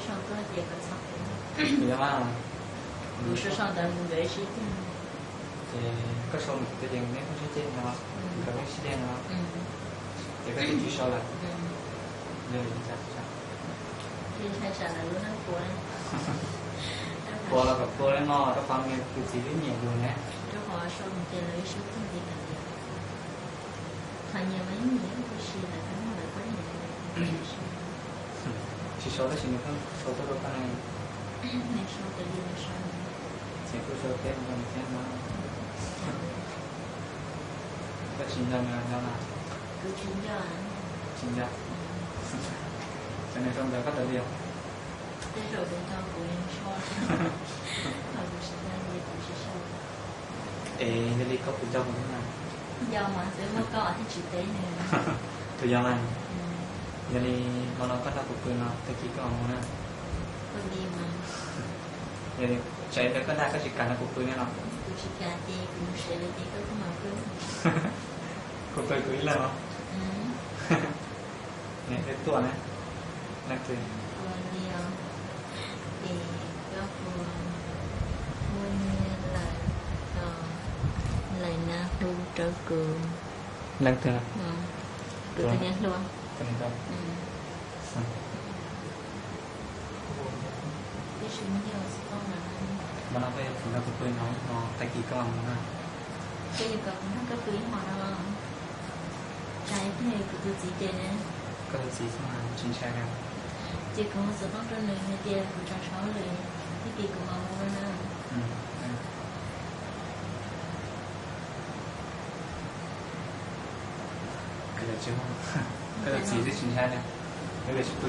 Sau koj ces koj txhob, kuv yog mas, kuv sau sau ntawd mus nkawd sib ceg. Ces koj sau mus kuv ces neb pheej sib ceg no, nkawd pheej sib ceg no, ces koj tsis sau lawm. Yog li cas? Pua los kom pua li no, rau qhov nws tus txiv twb nyiam yus ne. Rau qhov sau mus ces lawv ib sab tug li kam tias, qhov nyiam mas yeej nyiam, tiam sis lawv twb muaj lawv poj niam. Tsis sau tab sis nws pheej sau tuaj rau koj ne. Nws sau tias li nws sau, ces kuj sau teb rau nws thiab no. Koj tsis nco nws los nco na? Kuv tsis nco. Tsis nco. Ces nws sau ntawd koj tau li os? Tej zaum kuv nco kuv li sau, ho kuv tsis nco ces kuv tsis sau. Es yog li koj puas nco kuv thiab na? Nco mas, txawm muaj koj thiaj tsis teb nws. Puas yog mas? Yog li hmo no koj nrog kuv pw no, tag kis koj mam mus na. Ua li mas. Yog li tsam ntawd koj dag koj tsis kam nrog kuv pw thiab no? Kuv tsis kam ces kuv mus tsev lawm ces koj kuj mam pw. Kuv pw kuv ib leeg os. Nws twb tuaj na. Leej twg? Ua li os, es koj puas muaj nyiaj lawm, lawm na hu rau kuv. Leej twg? Kuv tus niam hluas. Hmo no koj yuav kom nrog kuv pw no, tag kis koj mam mus na. Koj yuav kom kuv nrog koj pw ib hmos no los? Tsam ib pliag kuv tus txiv ces ne. Koj tus txiv xwb mas tsis ntshai na. Ces kuv mus xov tooj rau nws hais tias kuv tseem tshuav hauj lwm, tag kis kuv mam mus no na. Koj tus txiv twb tsis ntshai na, wb yuav tsis pw.